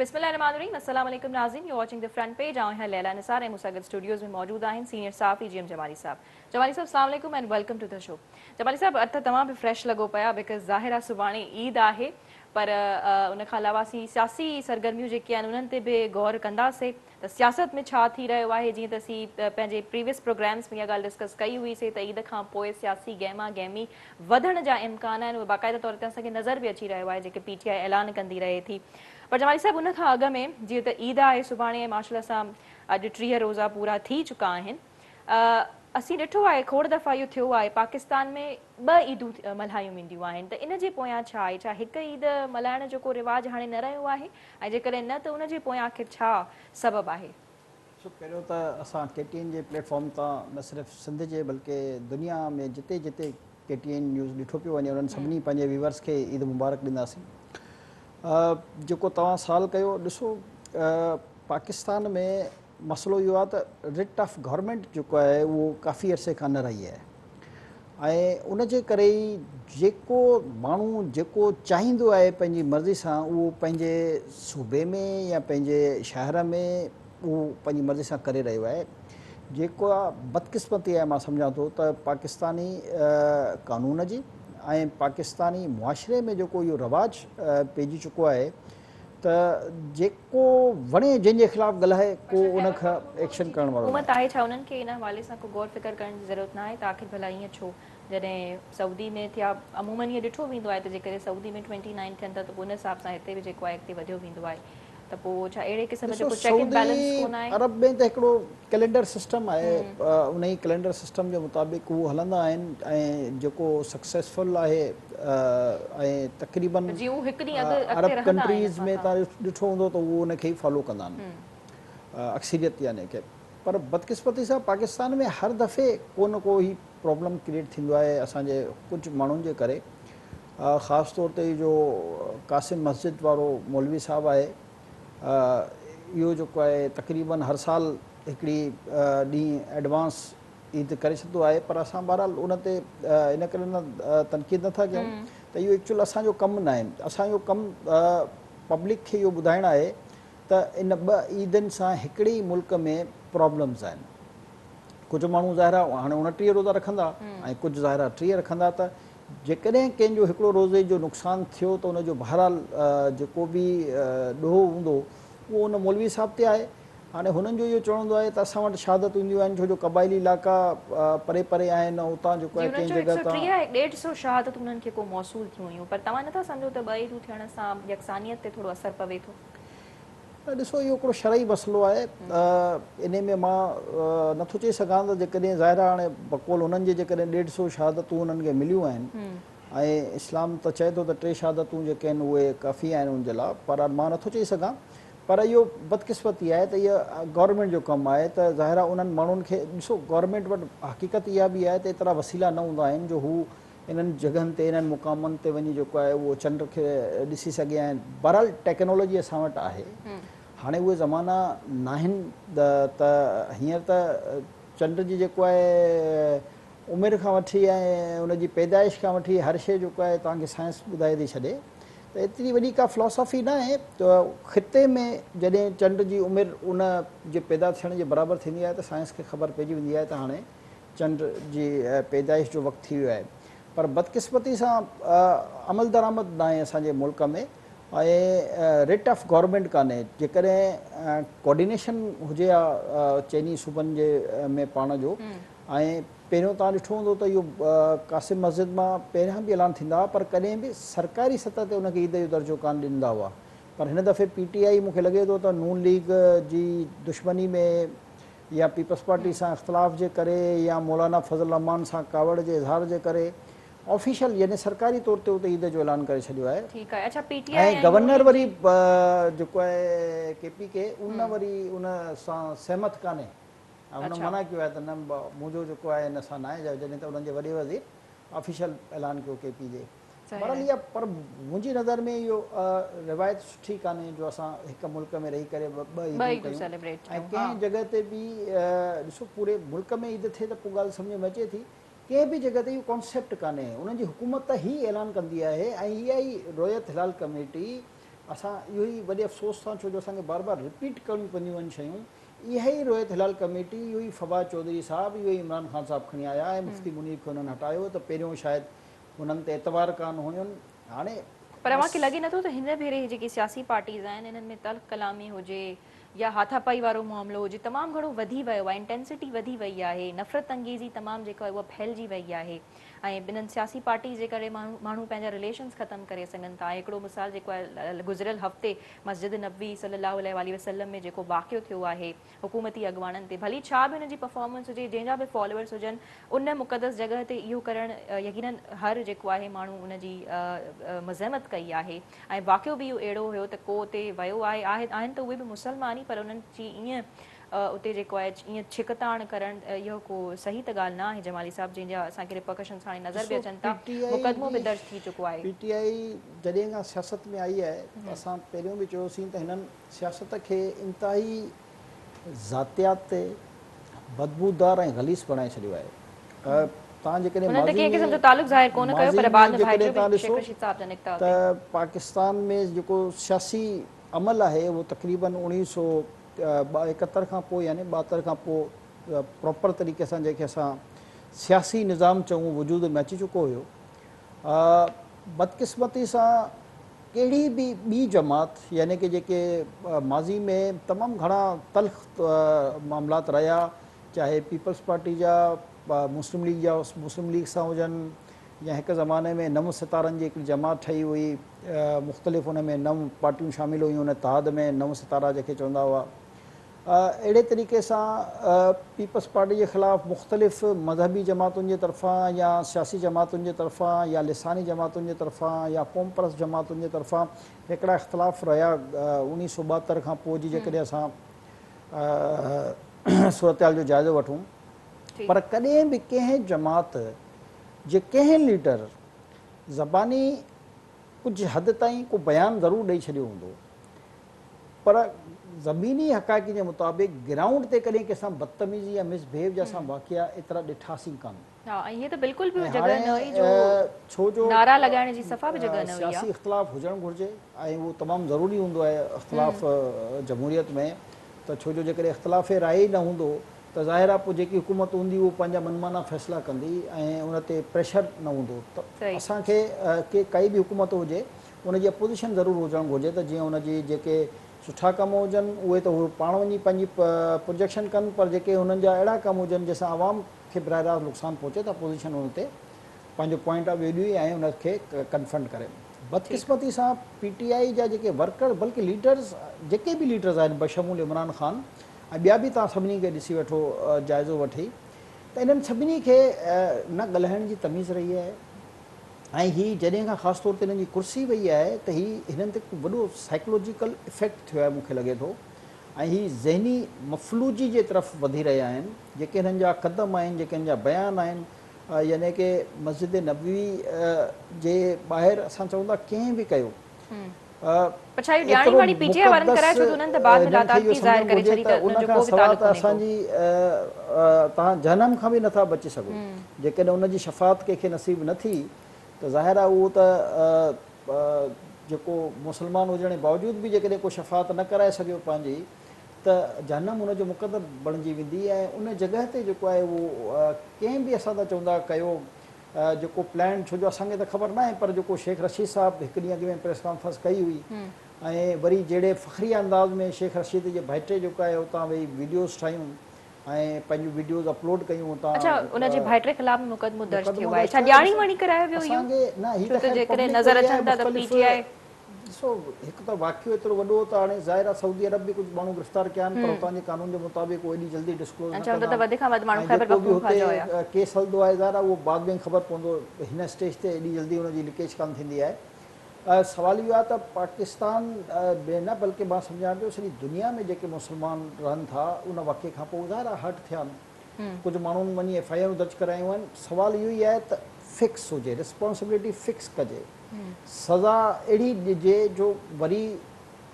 بسم الله الرحمٰن الرحيم السلام عليڪم ناظرين you watching the front page آئون آهيان ليليٰ نثار ۽ مون سان گڏ اسٽوڊيوز ۾ موجود آهن سينيئر صحافي جي ايم جمالي صاحب. جمالي صاحب السلام عليڪم and welcome to the show. Jamali صاحب اڄ ته توهان به فريش لڳو پيا because ظاهر آهي سڀاڻي عيد آهي پر ان کان علاوه اسين سياسي سرگرميون جيڪي آهن انهن تي به غور ڪنداسين ته سياست ۾ ڇا ٿي رهيو آهي جيئن ته اسين پنهنجي پريويس پروگرامز ۾ اها ڳالهه ڊسڪس ڪئي هئي سي ته عيد کان پوء سياسي گهما گهمي وڌڻ جا امڪان آهن اهي باقاعده طور تي اسان کي نظر به اچي رهيو آهي جيڪي پي ٽي آء اعلان ڪندي رهي ٿي پر جمالي صاحب ان کان اڳ ۾ جيئن ته عيد آهي سڀاڻي ۽ ماشاء الله سان اڄ 30 روزا پورا ٿي چڪا آهن اسين ڏٺو آهي کوڙ دفعا اهو ٿيو آهي پاڪستان ۾ ٻه عيدون ملهايون وينديون آهن ته ان جي پويان ڇا آهي؟ ڇا هڪ عيد ملهائڻ جو ڪو رواج هاڻي نه رهيو آهي ۽ جيڪڏهن نه ته ان جي پويان آخر ڇا سبب آهي؟ سو پهريون ته اسان ڪي ٽي اين جي پليٽ فارم تان نه صرف سنڌ جي بلڪه دنيا ۾ جتي جتي ڪي ٽي اين نيوز ڏٺو پيو وڃي انهن سڀني پنهنجي ويورز کي عيد مبارڪ ڏينداسين. جيڪو توهان سوال ڪيو ڏسو پاڪستان ۾ مسئلو اهو آهي ته رٽ آف گورنمينٽ جيڪو آهي اهو ڪافي عرصي کان نه رهي آهي ۽ ان جي ڪري ئي جيڪو ماڻهو جيڪو چاهيندو آهي پنهنجي مرضي سان اهو پنهنجي صوبي ۾ يا پنهنجي شهر ۾ اهو پنهنجي مرضي سان ڪري رهيو آهي جيڪا بدقسمتي آهي مان سمجهان ٿو ته پاڪستاني قانون جي ۽ پاڪستاني معاشري ۾ جيڪو اهو رواج پئجي چڪو آهي ته جيڪو وڻي جنهن جي خلاف ڳالهائي ڪو ان کان ايڪشن ڪرڻ وارو حڪومت آهي ڇا انهن کي ان حوالي سان ڪو غور فڪر ڪرڻ جي ضرورت ناهي ته آخر ڀلا ائين ڇو جڏهن سعودي ۾ ٿيا عمومن ائين ڏٺو ويندو آهي ته جيڪڏهن سعودي ۾ ٽوئنٽي نائن ٿين ٿا ته پوء ان حساب سان هتي به جيڪو آهي اڳتي وڌيو ويندو آهي ته پوء ڇا اهڙي قسم جو ڏسو ڪو چيڪ اينڊ بيلنس سعودي ڪونه آهي؟ عرب ۾ ته هڪڙو ڪئلينڊر سسٽم آهي انهي ڪئلينڊر سسٽم جي مطابق هو هلندا آهن ۽ جيڪو سڪسيسفل آهي ۽ تقريبن جي هو هڪ ڏينهن اڳ اڳتي عرب رهندا آهن ڪنٽريز اسان ۾ کان. تان ڏٺو هوندو ته هو ان کي ئي فالو ڪندا آهن اڪثريت يعني ڪي پر بدقسمتي سان پاڪستان ۾ هر دفعي ڪو نه ڪو هي پرابلم ڪريئيٽ ٿيندو آهي اسان جي ڪجهه ماڻهن جي ڪري خاص طور تي جو قاسم مسجد وارو مولوي صاحب آهي اهو جيڪو آهي تقريبن هر سال هڪڙي ڏينهن ايڊوانس عيد ڪري ڇڏندو آهي پر اسان بهرحال ان تي ان ڪري نه تنقيد نٿا ڪيون ته اهو ايڪچوئل اسان جو ڪم ناهي اسان جو ڪم پبلڪ کي اهو ٻڌائڻ آهي ته ان ٻه عيدن سان هڪڙي ئي ملڪ ۾ پرابلمز آهن ڪجهه ماڻهو ظاهر آهي هاڻي 29 روزا رکندا ۽ ڪجهه ظاهر آهي 30 رکندا ته جيڪڏهن ڪنهن جو هڪڙو روزي جو نقصان ٿيو ته ان جو بهرحال جيڪو به ڏوهه هوندو اهو ان مولوي صاحب تي آهي. هاڻي هنن جو اهو چوڻ هوندو آهي ته اسان وٽ شهادتون اينديون آهن ڇو جو قبائلي علائقا پري پري آهن ۽ اتان جيڪو جي آهي انهن ڪنهن چيو هڪ جڳهه سئو تان ٽيهه ۽ ڏيڍ سئو شهادتون انهن کي ڪو موصول ٿيون هيون پر توهان نٿا سمجهو ته ٻه عيدون ٿيڻ سان يڪسانيت تي ٿورو اثر پوي ٿو؟ نه ڏسو اهو هڪڙو شرعي مسئلو آهي انهي ۾ مان نٿو چئي سگهان ته جيڪڏهن ظاهر آهي هاڻي بقول هنن جي جيڪڏهن ڏيڍ سئو شهادتون هنن کي مليون آهن ۽ اسلام ته چئي ٿو ته ٽي شهادتون جيڪي آهن اهي ڪافي آهن ان جي لاء پر مان نٿو چئي سگهان پر اهو بدقسمتي آهي ته اهو گورنمينٽ جو ڪم آهي ته ظاهر آهي انهن ماڻهن کي ڏسو گورنمينٽ وٽ حقيقت اها به آهي ته ايترا وسيلا نه هوندا آهن جو هو انهن جڳهن تي انهن مقامن تي وڃي جيڪو آهي اهو چنڊ کي ڏسي سگهي ۽ بهرحال ٽيڪنالاجي اسان وٽ آهي هاڻي اهي زمانا ناهن ته هينئر ته چنڊ جي جيڪو آهي عمر کان وٺي ۽ ان جي پيدائش کان وٺي هر شيء جيڪو آهي توهان کي سائنس ٻڌائي ٿي ڇڏي ته ايتري وڏي ڪا فلاسافي ناهي ته خطي ۾ جڏهن چنڊ جي عمر ان جي پيدا ٿيڻ جي برابر ٿيندي آهي ته سائنس کي خبر پئجي ويندي آهي ته هاڻي چنڊ جي پيدائش جو وقت ٿي ويو آهي پر بدقسمتي سان عملدرآمد ناهي اسان جي ملڪ ۾ ۽ رٽ آف گورنمينٽ ڪانهي جيڪڏهن ڪوآرڊينيشن هجي ها چئني صوبن جي ۾ پاڻ جو ۽ پهريون توهان ڏٺو هوندو ته اهو قاسم مسجد مان پهريان به اعلان ٿيندا هئا پر ڪڏهن به سرڪاري سطح تي ان کي عيد جو درجو ڪانه ڏيندا هئا پر هن دفعي پي ٽي آئي مون کي لڳي ٿو ته نون ليگ جي دشمني ۾ يا پيپلز پارٽي سان اختلاف جي ڪري يا مولانا فضل الرحمان سان ڪاوڙ جي اظهار جي ڪري آفيشل يعني سرڪاري طور تي اتي عيد جو اعلان ڪري ڇڏيو آهي. ٺيڪ آهي اڇا پي ٽي آء ۽ ۽ نون گورنر ليگ وري جي. جيڪو آهي ڪي پي ڪي ان وري ان سان سهمت ڪانهي ۽ هن منع ڪيو آهي ته نه منهنجو جيڪو آهي ان سان ناهي جڏهن ته انهن جي وڏي وزير آفيشل اعلان ڪيو ڪي پي جي. بهرحال اها پر منهنجي نظر ۾ اهو روايت سٺي ڪانهي جو اسان هڪ ملڪ ۾ رهي ڪري ٻه عيدون ڪيون ۽ ڪنهن جڳهه تي به ڏسو پوري ملڪ ۾ عيد ٿئي ته پوء ڳالهه سمجهه ۾ اچي ٿي ڪنهن به جڳهه تي اهو ڪانسيپٽ ڪانهي انهن جي حڪومت ته هي اعلان ڪندي آهي ۽ اها ئي رويت هلال ڪميٽي اسان اهو ئي وڏي افسوس سان ڇو جو اسان کي بار بار رپيٽ ڪرڻيون پونديون آهن شيون اها ئي رويت هلال ڪميٽي اهو ئي فواد چوڌري صاحب اهو ئي عمران خان صاحب کڻي آيا ۽ مفتي منيب کي انهن هٽايو ته پهريون شايد انهن تي اعتبار ڪانه هين هاڻي پر اوهان کي لڳي نٿو ته هن ڀيري هي جيڪي سياسي پارٽيز آهن انهن ۾ تلخ ڪلامي هجي يا هاٿاپائي وارو معاملو هجي تمام گهڻو وڌي ويو آهي انٽينسٽي وڌي وئي آهي نفرت انگيزي تمام جيڪا آهي اها ڦهلجي وئي آهي ۽ انهن سياسي پارٽيز جي ڪري ماڻهو پنهنجا رليشنز ختم ڪري سگهن ٿا ۽ هڪڙو مثال جيڪو آهي گذريل هفتي مسجد نبوي صلي الله عليه واٰله وسلم ۾ جيڪو واقعو ٿيو آهي حڪومتي اڳواڻن تي ڀلي ڇا به انهن جي پرفارمنس هجي جنهن جا به فالوورس هجن ان مقدس جڳهه تي اهو ڪرڻ يقينن هر جيڪو آهي ماڻهو ان جي مذمت ڪئي آهي ۽ واقعو به اهو اهڙو هيو ته ڪو اتي ويو آهي آهن ته اهي به مسلمان ئي پر انهن جي ائين اتي جيڪو آهي ائين ڇڪتاڻ ڪرڻ اهو ڪو صحيح ته ڳالهه نه آهي جمالي صاحب جنهن جا اسان کي ريپرڪشنز هاڻي نظر به ڏسو اچن پي ٿا ٽي آء مقدمو جي به درج ٿي چڪو آهي. پي ٽي آء جڏهن کان سياست ۾ آئي آهي ته اسان پهريون به چيوسين ته هنن سياست کي انتهائي ذاتيات تي بدبودار ۽ غليظ بڻائي ڇڏيو آهي. توهان جيڪڏهن انهن ته ماضي ڪنهن قسم ۾ جو تعلق ظاهر ڪونه ڪيو ماضي پر ۾ بعد ۾ جيڪڏهن ڀائٽيو توهان به شيخ ڏسو رشيد صاحب جا نڪتا ته اتي. پاڪستان ۾ جيڪو سياسي عمل آهي اهو تقريبن اوڻيهه سو 71 کان پوء يعني 72 کان پوء پراپر طريقي سان جنهن کي اسان سياسي نظام چئون وجود ۾ اچي چڪو هيو. بدقسمتي سان ڪهڙي به ٻي جماعت يعني ڪه جيڪي ماضي ۾ تمام گهڻا تلخ معاملات رهيا چاهي پيپلز پارٽي جا مسلم ليگ جا مسلم ليگ سان هجن يا هڪ زماني ۾ نو ستارن جي هڪڙي جماعت ٺهي هئي مختلف ان ۾ نو پارٽيون شامل هيون ان اتحاد ۾ نو ستارا جنهن کي چوندا هئا اهڙي طريقي سان پيپلز پارٽي جي خلاف مختلف مذهبي جماعتن جي طرفان يا سياسي جماعتن جي طرفان يا لساني جماعتن جي طرفان يا قومپرست جماعتن جي طرفان هڪڙا اختلاف رهيا 1972 کان پوء جي جيڪڏهن اسان صورتحال جو جائزو وٺون پر ڪڏهن به ڪنهن جماعت جي ڪنهن ليڊر زباني ڪجهه حد تائين ڪو بيان ضرور ڏئي ڇڏيو هوندو پر زميني حقائق جي مطابق گرائونڊ تي ڪڏهن ڪنهن سان بدتميزي يا مس بهيو جا اسان واقعا ايترا ڏٺاسين ڪانه. ها ۽ هيء ته بلڪل به ۽ جڳهه نه هئي هاڻي جو ڇو جو نعرا لڳائڻ جي صفا به جڳهه نه هئي ها. سياسي اختلاف هجڻ گهرجي ۽ اهو تمام ضروري هوندو آهي اختلاف جمهوريت ۾ ته ڇو جو جيڪڏهن اختلاف راء ئي نه هوندو ته ظاهر آهي پوء جيڪي حڪومت هوندي اهو پنهنجا منمانا فيصلا ڪندي ۽ ان تي پريشر نه هوندو ته اسان کي ڪائي به حڪومت هجي ان جي اپوزيشن ضرور هجڻ گهرجي ته جيئن ان جي جيڪي سٺا ڪم هجن اهي ته هو پاڻ وڃي پنهنجي پروجيڪشن ڪن پر جيڪي هنن جا اهڙا ڪم هجن جنهن سان عوام کي براهه راست نقصان پهچي ته اپوزيشن ان تي پنهنجو پوائنٽ آف ويو ڏئي ۽ ان کي ڪنفرنٽ ڪري. بدقسمتي سان پي ٽي آء جا جيڪي ورڪر بلڪه ليڊرز جيڪي به ليڊرز آهن بشمول عمران خان ۽ ٻيا به توهان سڀني کي ڏسي وٺو جائزو وٺي ته انهن سڀني کي نه ڳالهائڻ جي تميز رهي آهي ۽ هي جڏهن کان خاص طور تي هنن جي ڪرسي وئي آهي ته هي هنن تي ڪو وڏو سائيڪلوجيڪل افيڪٽ ٿيو آهي مون کي لڳي ٿو ۽ هي ذهني مفلوجي جي طرف وڌي رهيا آهن جيڪي هنن جا قدم آهن جيڪي هنن جا بيان آهن يعني ڪي مسجد نبوي جي ٻاهر اسان چئون ٿا ڪنهن به ڪيو پر ڇا اهو ڄاڻي واڻي پي ٽي آء وارن ڪرايو ڇو ته انهن ته بعد ۾ لاتعلقي ظاهر ڪري ڇڏي ته ان جو ڪو به تعلق ڪونهي اسان جي توهان جهنم کان به نٿا بچي سگهو جيڪڏهن ان جي شفاعت ڪنهن کي نصيب نه ٿي ته ظاهر آهي اهو ته جيڪو مسلمان هجڻ جي باوجود به جيڪڏهن ڪو شفاعت نه ڪرائي سگهيو پنهنجي ته جهنم ان جو مقدر بڻجي ويندي ۽ ان جڳهه تي جيڪو آهي اهو ڪنهن به اسان ته چوندا ڪيو جيڪو پلان ڇو جو اسان کي ته خبر ناهي پر جيڪو شيخ رشيد صاحب هڪ ڏينهن اڳ ۾ پريس ڪانفرنس ڪئي هئي ۽ وري جهڙي فخريه انداز ۾ شيخ رشيد جي ڀائٽي جيڪو آهي اتان ويهي وڊيوز ٺاهيون ۽ پنهنجون وڊيوز اپلوڊ ڪيون اتان اڇا ان جي ڀائٽي خلاف به مقدمو درج ٿيو آهي ڇا ڄاڻي واڻي ڪرايو ويو اهو اسان کي نه هي ڇو ته ته خير جيڪڏهن پبلڪ نظر وئي آهي اچن ٿا ته پي مختلف ٽي آء ڏسو هڪ ته واقعو ايترو وڏو هو ته هاڻي ظاهر آهي سعودي عرب به ڪجهه ماڻهو گرفتار ڪيا آهن پر اتان جي قانون جي مطابق هو ايڏي جلدي ڊسڪلوز نه چون ٿا ڪندا ته وڌ کان وڌ ماڻهو ۽ خيبر جيڪو به پختونخوا جا هيا. هتي ڪيس هلندو آهي ظاهر آهي اهو بعد ۾ خبر پوندو هن اسٽيج تي ايڏي جلدي ان جي ليڪيج ڪانه ٿيندي آهي سوال اهو آهي ته پاڪستان ۾ نه بلڪه مان سمجهان پيو سڄي دنيا ۾ جيڪي مسلمان رهن ٿا ان واقعي کان پوء ظاهر آهي هرٽ ٿيا آهن ڪجهه ماڻهن وڃي ايف I آرون درج ڪرايون آهن سوال اهو ئي آهي ته فڪس هجي ريسپانسبلٽي فڪس ڪجي سزا اهڙي ڏجي جو وري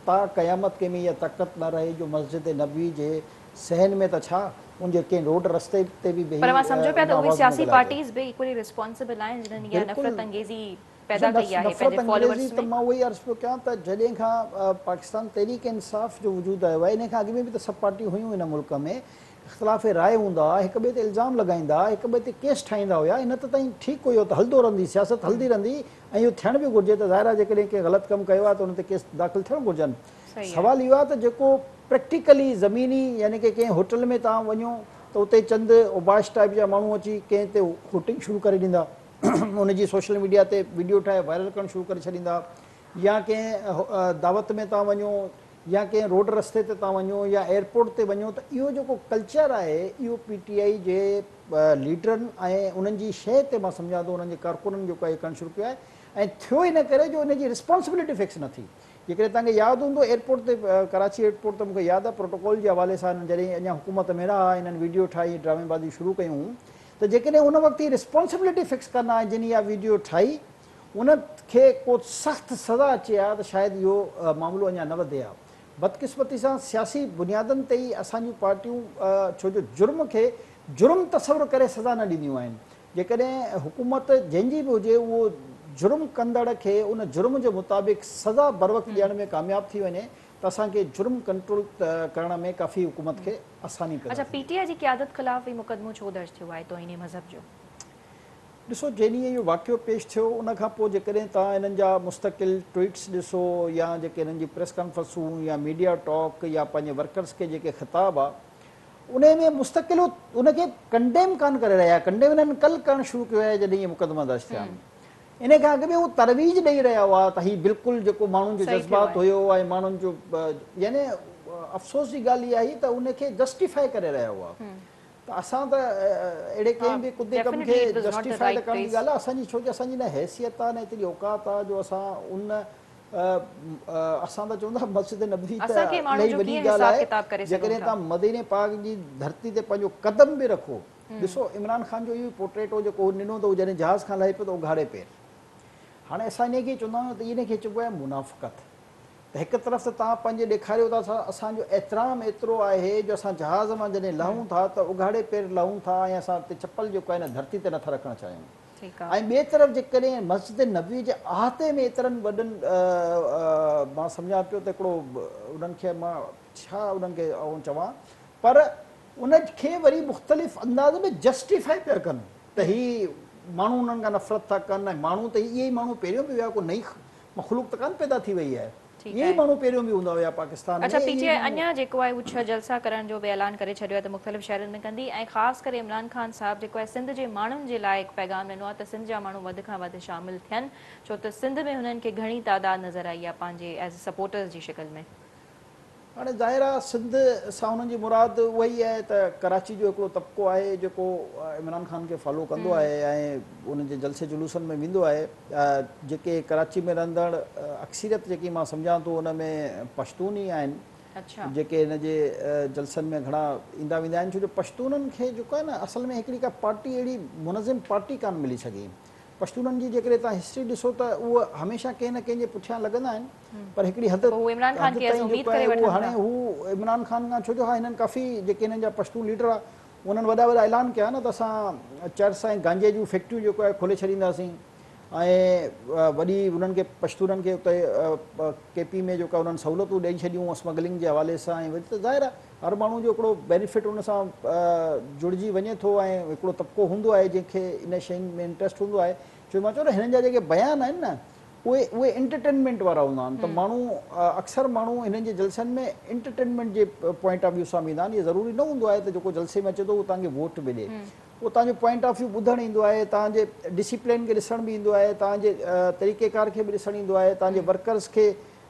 تا قيامت ڪنهن ۾ اها طاقت نه رهي جو مسجد نبوي جي صحن ۾ ته ڇا ان جي ڪنهن روڊ رستي تي به پر بيهي اوهان سمجهو پيا ان ته اهي آواز ۾ سياسي ڳالهائجي. پارٽيز به ايڪولي ريسپانسبل آهن جنهن اها بلڪل نفرت انگيزي. پيدا ڪئي آهي نفرت پنهنجي فالوورز انگريزي ته ۾. مان اهو ئي عرض پيو ڪيان ته جڏهن کان پاڪستان تحريڪ انصاف جو وجود آيو آهي انهي کان اڳ ۾ به ته سڀ پارٽيون هيون هن ملڪ ۾ اختلاف راء هوندا هئا هڪ ٻئي تي الزام لڳائيندا هئا هڪ ٻئي تي ڪيس ٺاهيندا هيا ان ته تائين ٺيڪ هيو ته هلندو رهندي سياست هلندي رهندي ۽ اهو ٿيڻ به گهرجي ته ظاهر آهي جيڪڏهن ڪنهن غلط ڪم ڪيو آهي ته ان تي ڪيس داخل ٿيڻ گهرجن سوال اهو آهي ته جيڪو پريڪٽيڪلي زميني يعني ڪي ڪنهن هوٽل ۾ توهان وڃو ته اتي چند اوباش ٽائيپ جا ماڻهو اچي ڪنهن تي هوٽنگ شروع ڪري ڏيندا ان جي سوشل ميڊيا تي وڊيو ٺاهي وائرل ڪرڻ شروع ڪري ڇڏيندا يا ڪنهن دعوت ۾ توهان وڃو يا ڪنهن روڊ رستي تي توهان وڃو يا ايئرپورٽ تي وڃو ته اهو جيڪو ڪلچر آهي اهو پي ٽي آئي جي ليڊرن ۽ انهن جي شيء تي مان سمجهان ٿو انهن جي ڪارڪنن جيڪو آهي ڪرڻ شروع ڪيو آهي ۽ ٿيو ان ڪري جو ان جي رسپانسبلٽي فڪس نه ٿي. جيڪڏهن توهان کي ياد هوندو ايئرپورٽ تي ڪراچي ايئرپورٽ تي مون کي ياد آهي پروٽوڪول جي حوالي سان هنن جڏهن اڃا حڪومت ۾ رها هنن ويڊيو ٺاهي ڊرامي بازي شروع ڪيون ته جيڪڏهن ان وقت هي رسپانسبلٽي فڪس ڪن ها جن اها ويڊيو ٺاهي ان کي ڪو سخت سزا اچي ها ته شايد اهو معاملو اڃا نه وڌي ها. بدقسمتي سان سياسي بنيادن تي ئي اسان جون پارٽيون ڇو جو جرم کي جرم تصور ڪري سزا نه ڏينديون آهن. جيڪڏهن حڪومت جنهن جي به هجي اهو جرم ڪندڙ کي ان جرم جي مطابق سزا بروقت ڏيڻ ۾ ڪامياب ٿي وڃي ته اسان کي جرم ڪنٽرول ڪرڻ ۾ ڪافي حڪومت کي آساني پيدا اڇا پي ٿيندي. ٽي آء جي قيادت خلاف هي مقدمو ڇو درج ٿيو آهي توهين مذهب جو؟ ڏسو جنهن ڏينهن اهو واقعو پيش ٿيو ان کان پوء جيڪڏهن توهان انهن جا مستقل ٽوئيٽس ڏسو يا جيڪي انهن جي پريس ڪانفرنسون يا ميڊيا ٽاڪ يا پنهنجي ورڪرز کي جيڪي خطاب آ انهي ۾ مستقل هو ان کي ڪنڊيم ڪانه ڪري رهيا ڪنڊيم انهن ڪل ڪرڻ شروع ڪيو آهي جڏهن اهي مقدما درج ٿيا آهن انهي کان اڳ ۾ هو ترويج ڏئي رهيا هئا ته هي بلڪل جيڪو ماڻهن جو جذبات هيو ۽ ماڻهن جو يعني افسوس جي ڳالهه اها آهي ته ان کي جسٽيفائي ڪري رهيا هئا ته اسان ته اهڙي ڪنهن به ڪڌي ڪم کي جسٽيفائي نه ڪرڻ جي ڳالهه آهي اسان جي ڇو جو اسان جي نه حيثيت آهي نه ايتري اوقات آهي جو اسان ان اسان ته چوندا مسجد نبوي ته الاهي وڏي ڳالهه آهي جيڪڏهن توهان مديني پاڪ جي ڌرتي تي پنهنجو قدم به رکو ڏسو عمران خان جو اهو ئي پورٽريٽ هو جيڪو هو ڏنو ته هو جڏهن جهاز کان لهي پيو ته اگهاڙي پير هاڻي اسان انهي کي چوندا آهيون ته انهي کي چئبو آهي منافقت ته هڪ طرف ته توهان پنهنجي ڏيکاريو ٿا اسان جو احترام ايترو آهي جو اسان جهاز مان جڏهن لهون ٿا ته اگهاڙي پير لهون ٿا ۽ اسان اتي چپل جيڪو آهي نه ڌرتي تي نٿا رکڻ چاهيون. ۽ ٻئي طرف جيڪڏهن مسجد نبوي جي احاطي ۾ ايترن وڏن مان سمجهان پيو ته هڪڙو انهن کي مان ڇا انهن کي آئون چوان پر ان کي وري مختلف انداز ۾ جسٽيفائي پيا ڪن ته هي ماڻهو انهن کان نفرت ٿا ڪن ۽ ماڻهو ته اهي ئي ماڻهو پهريون به هيا ڪو نئين مخلوق ته ڪانه پيدا ٿي وئي آهي. ٺيڪ اهي ئي آهي. ماڻهو پهريون به هوندا هيا پاڪستان اڇا ۾ پي اهي ٽي ئي آء ماڻهو. اڃا جيڪو آهي اهو ڇهه جلسا ڪرڻ جو به اعلان ڪري ڇڏيو آهي ته مختلف شهرن ۾ ڪندي ۽ خاص ڪري عمران خان صاحب جيڪو آهي سنڌ جي ماڻهن جي لاء هڪ پيغام ڏنو آهي ته سنڌ جا ماڻهو وڌ کان وڌ شامل ٿين ڇو ته سنڌ ۾ هنن کي گهڻي تعداد نظر آئي آهي پنهنجي ايز سپورٽرز جي شڪل ۾. هاڻي ظاهر آهي سنڌ سان انهن جي مراد اها ئي آهي ته ڪراچي جو هڪڙو طبقو آهي جيڪو عمران خان کي فالو ڪندو آهي ۽ ان جي جلسي جلوسن ۾ ويندو آهي جيڪي ڪراچي ۾ رهندڙ اڪثريت جيڪي مان سمجهان ٿو ان ۾ پشتون ئي آهن جيڪي هن جي جلسن ۾ گهڻا ايندا ويندا آهن ڇو جو پشتونن کي جيڪو آهي نه اصل ۾ هڪڙي ڪا پارٽي اهڙي منظم پارٽي ڪانه ملي سگهي پشتونن جي جيڪڏهن توهان هسٽري ڏسو ته اهي هميشه ڪنهن نه ڪنهن جي پٺيان لڳندا آهن پر هڪڙي حد حد تائين جيڪو آهي اهو هاڻي هو عمران خان کان ڇو جو ها هنن ڪافي جيڪي هنن جا پشتون ليڊر آ انهن وڏا وڏا اعلان ڪيا نه ته اسان چرس ۽ گانجي جون فيڪٽريون جيڪو آهي کولي ڇڏينداسين ۽ وڏي انهن کي پشتونن کي اتي ڪي پي ۾ جيڪا انهن سهولتون ڏئي ڇڏيون اسمگلنگ جي حوالي سان ۽ وري ته ظاهر آهي هر ماڻهو جو هڪڙو بينيفٽ ان سان جڙجي وڃي ٿو ۽ هڪڙو طبقو هوندو آهي جنهن کي ان شين ۾ انٽريسٽ هوندو آهي ڇو مان چيو نه هنن جا جيڪي بيان آهن نه اهي اهي انٽرٽينمينٽ وارا هوندا آهن ته ماڻهو اڪثر ماڻهو هنن جي جلسن ۾ انٽرٽينمينٽ جي پوائنٽ آف ويو سان به ايندا آهن اهو ضروري نه هوندو آهي ته جيڪو جلسي ۾ اچي ٿو اهو توهان کي ووٽ به ڏي اهو توهان جو پوائنٽ آف ويو ٻڌڻ ايندو آهي توهان جي ڊسيپلين کي ڏسڻ به ايندو آهي توهان جي طريقي ڪار کي به ڏسڻ ايندو آهي توهان جي ورڪرز کي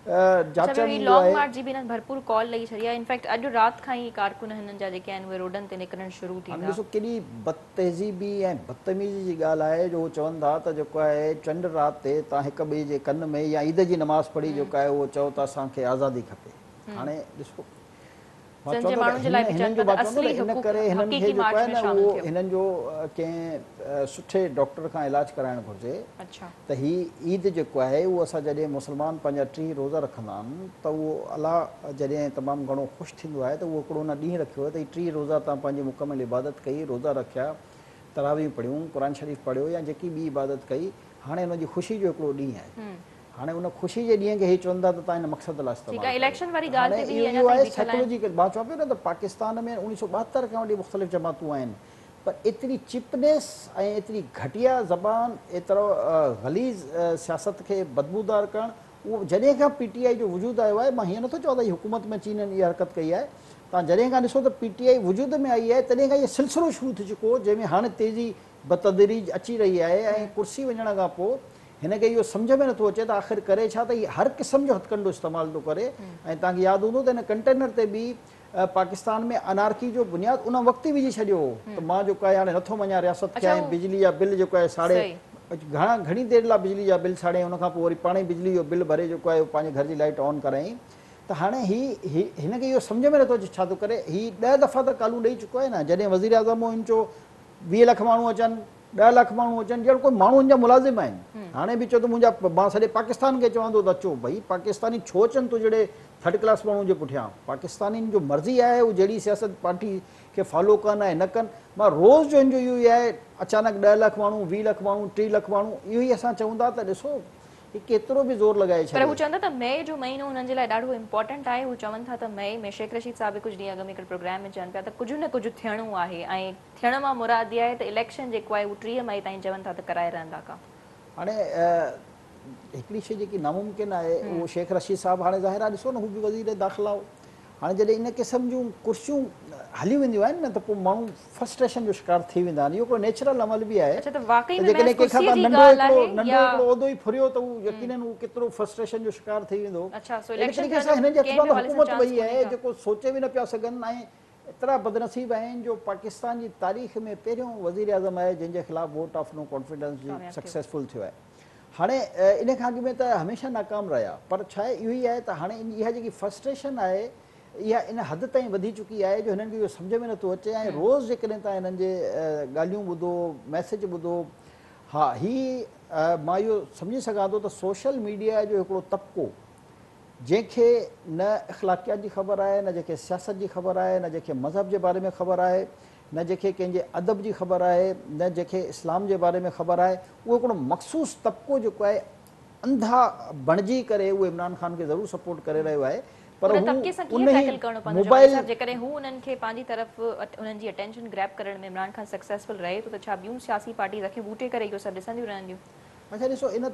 اڇا جاچڻ هي ايندو لانگ آهي. مارچ جي به هنن ڀرپور ڪال ڏئي ڇڏي آهي انفيڪٽ اڄ رات کان ئي ڪارڪن هنن جا جيڪي آهن اهي روڊن تي نڪرڻ شروع هاڻي ٿيندا. ڏسو ڪيڏي بدتهذيبي ۽ بدتميزي جي ڳالهه آهي جو هو چون ٿا ته جيڪو آهي چنڊ رات تي توهان هڪ ٻئي جي ڪن ۾ يا عيد جي نماز پڙهي جيڪو آهي اهو چئو ته اسان کي آزادي کپي هاڻي ڏسو مان سنڌ چوان جي ٿو ته ماڻهن جي لاء هن به هنن چون جو ٿا مان ته چوان ٿو اصلي ته ان حقوق ڪري هنن کي حقيقي جيڪو مارچ آهي ۾ نه شامل اهو ٿيو. هنن جو ڪنهن سٺي ڊاڪٽر کان علاج ڪرائڻ گهرجي اڇا. ته هي عيد جيڪو آهي اهو اسان جڏهن مسلمان پنهنجا 30 روزا رکندا آهن ته اهو الله جڏهن تمام گهڻو خوش ٿيندو آهي ته اهو هڪڙو ان ڏينهن رکيو آهي ته هي 30 روزا توهان پنهنجي مڪمل عبادت ڪئي روزا رکيا تراويح پڙهيون قرآن شريف پڙهيو يا جيڪي ٻي عبادت ڪئي هاڻي ان جي خوشي جو هڪڙو ڏينهن آهي. هاڻي ان خوشي جي ڏينهن کي هي چون ٿا ته توهان ان مقصد لاء استعمال ڪريو. ته هاڻي اهو اهو آهي سائيڪولوجيڪل مان چوان پيو نه ته پاڪستان ۾ 1972 کان وٺي مختلف جماعتون آهن پر ايتري چيپنيس ۽ ايتري گهٽيا زبان ايترو غليظ سياست کي بدبودار ڪرڻ اهو جڏهن کان پي ٽي آء جو وجود آيو آهي مان هيئن نٿو چوان ته هي حڪومت ۾ اچي هنن اها حرڪت ڪئي آهي توهان جڏهن کان ڏسو ته پي ٽي آء وجود ۾ آئي آهي تڏهن کان اهو سلسلو شروع ٿي چڪو هو جنهن ۾ هاڻي تيزي بتدريج اچي رهي آهي ۽ ڪرسي وڃڻ کان پوء هن کي اهو سمجهه ۾ نٿو اچي ته آخر ڪري ڇا ته هي هر قسم جو هٿڪنڊو استعمال ٿو ڪري ۽ توهان کي ياد هوندو ته هن ڪنٽينر تي به پاڪستان ۾ انارڪي جو بنياد ان وقت ئي وجهي ڇڏيو هو ته مان جيڪو آهي هاڻي نٿو مڃان رياست کي ۽ بجلي جا بل جيڪو آهي ساڙي گهڻا گهڻي دير لاء بجلي جا بل ساڙيائين ان کان پوء وري پاڻ ئي بجلي جو بل ڀري جيڪو آهي پنهنجي گهر جي لائيٽ آن ڪرايائين ته هاڻي هي هن کي اهو سمجهه ۾ نٿو اچي ڇا ٿو ڪري هي ڏهه دفعا ته ڪالون ڏئي چڪو آهي نه جڏهن وزيراعظم هو هن چيو 20 لک ماڻهو اچن، 10 لک ماڻهو اچن، ڄڻ ڪو ماڻهو هن جا ملازم آهن. هاڻي به چئو ته منهنجا مان سڄي پاڪستان کي چوان ٿو ته اچو ڀئي پاڪستاني ڇو اچن تو جهڙي ٿرڊ ڪلاس ماڻهو جي پٺيان. پاڪستانين جو مرضي آهي هو جهڙي سياست پارٽي کي فالو ڪن ۽ نه ڪن. مان روز جو هن جو اهو ئي آهي اچانڪ 10 لک ماڻهو، 20 لک ماڻهو، 30 لک ماڻهو اهو ئي اسان چئون ٿا ته ڏسو هي ڪيترو به زور لڳائي پر هو ڇڏي. چون ٿا ته مئي جو مهينو هنن جي لاء ڏاڍو امپورٽنٽ آهي. هو چون ٿا ته مئي ۾ شيخ رشيد صاحب به ڪجهه ڏينهن اڳ ۾ هڪڙي پروگرام ۾ چون پيا ته ڪجهه نه ڪجهه ٿيڻو آهي ۽ ٿيڻ مان مراد اها آهي ته اليڪشن جيڪو آهي اهو 30 مئي تائين چون ٿا ته ڪرائي رهندا ڪا. هاڻي هڪڙي شيء جيڪي ناممڪن آهي اهو شيخ رشيد صاحب هاڻي ظاهر آهي ڏسو نه هو به وزير داخلا هو هاڻي جڏهن ان قسم جون ڪرسيون هليون وينديون آهن نه ته پوء ماڻهو فرسٽريشن جو شڪار ٿي ويندا آهن اهو هڪڙو نيچرل عمل به آهي اڇا ته واقعي ته ۾ جيڪڏهن محض ڪنهن کان ڪرسي توهان جي ننڍو ڳالهه هڪڙو آهي ننڍو يا هڪڙو عهدو ئي ڦريو ته هو يقينن هو ڪيترو فرسٽريشن جو شڪار ٿي ويندو اڇا سو اهڙي اليڪشن طريقي ٿيڻ سان جو هنن جي هٿ ڪنهن مان به ته حوالي سان حڪومت چانس وئي ڪونهي آهي ڪا. جيڪو سوچي به نه پيا سگهن ۽ ايترا بدنصيب آهن جو پاڪستان جي تاريخ ۾ پهريون وزيراعظم آهي جنهن جي خلاف ووٽ آف نو ڪانفيڊنس جي سڪسيسفل ٿيو آهي. هاڻي ان کان اڳ ۾ ته هميشه ناڪام رهيا پر ڇا آهي اهو ئي آهي ته هاڻي اها جيڪي فرسٽريشن آهي اها ان حد تائين وڌي چڪي آهي جو هنن کي اهو سمجهه ۾ نٿو اچي ۽ روز جيڪڏهن توهان هنن جي ڳالهيون ٻڌو ميسيج ٻڌو ها هي مان اهو سمجهي سگهان ٿو ته سوشل ميڊيا جو هڪڙو طبقو جنهن کي نه اخلاقيات جي خبر آهي، نه جنهن کي سياست جي خبر آهي، نه جنهن کي مذهب جي باري ۾ خبر آهي، نه جنهن کي ڪنهن جي ادب جي خبر آهي، نه جنهن کي اسلام جي باري ۾ خبر آهي، اهو هڪڙو مخصوص طبقو جيڪو آهي انڌا بڻجي ڪري اهو عمران خان کي ضرور سپورٽ ڪري رهيو آهي پر ان هو طبقي سان ڪيئن انهي ٽيڪل ڪرڻو پوندو جمالي موبائل صاحب جيڪڏهن هو انهن کي پنهنجي طرف انهن جي اٽينشن گريب ڪرڻ ۾ عمران خان سڪسيسفل رهي ٿو ته ڇا ٻيون سياسي پارٽيز اکيون ٻوٽي ڪري اهو سڀ ڏسنديون رهنديون؟ اڇا ڏسو ان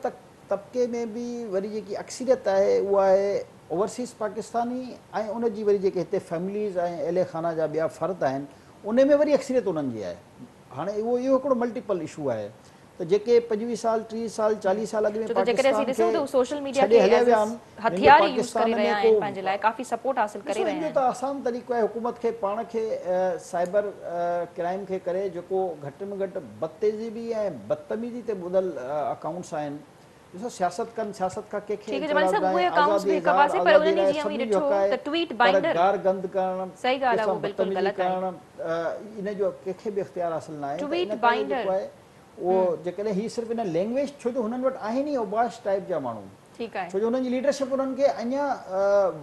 طبقي ۾ به وري جيڪي اڪثريت آهي اها آهي اوورسيز پاڪستاني ۽ ان جي وري جيڪي هتي فيمليز ۽ اهل خانه جا ٻيا فرد آهن ان ۾ وري اڪثريت انهن جي آهي هاڻي اهو اهو هڪڙو ملٽيپل اشو آهي ته جيڪي 25 سال 30 سال 40 سال اڳ ۾ ڇو ته جيڪڏهن اسين پاڪستان ڏسون کي ته هو سوشل ميڊيا ڇڏي کي هليا ايز ويا آهن جن جو هٿيار ئي يوز پاڪستان ڪري ۾ رهيا ڪو آهن پنهنجي لاء ڪافي سپورٽ حاصل ڪري ڏسو رهيا ان جو آهن. ته آسان طريقو آهي حڪومت کي پاڻ کي سائبر ڪرائيم کي ڪري جيڪو گهٽ ۾ گهٽ بدتهذيبي ۽ بدتميزي تي ٻڌل اڪائونٽس آهن ڏسو سياست ڪن سياست کان ڪنهن کي ٺيڪ آهي جمالي اعتراض صاحب ناهي اهي اڪائونٽس آزادي به هڪ اظهار پاسي پر آزادي انهن راء جيئن اوهين سڀني جو ڏٺو حق آهي ته ٽوئيٽ پر بائنڊر گار گند ڪرڻ صحيح ڪنهن ڳالهه آهي سان اهو بلڪل بدتميزي غلط آهي. ڪرڻ ان جو ڪنهن کي به اختيار حاصل ناهي ته ٽوئيٽ ان ڪري بائنڊر جيڪو آهي اهو جيڪڏهن هي صرف ان لينگويج ڇو جو هنن وٽ آهن ئي اوباش ٽائيپ جا ماڻهو ٺيڪ آهي. ڇو جو هنن جي ليڊرشپ انهن کي اڃا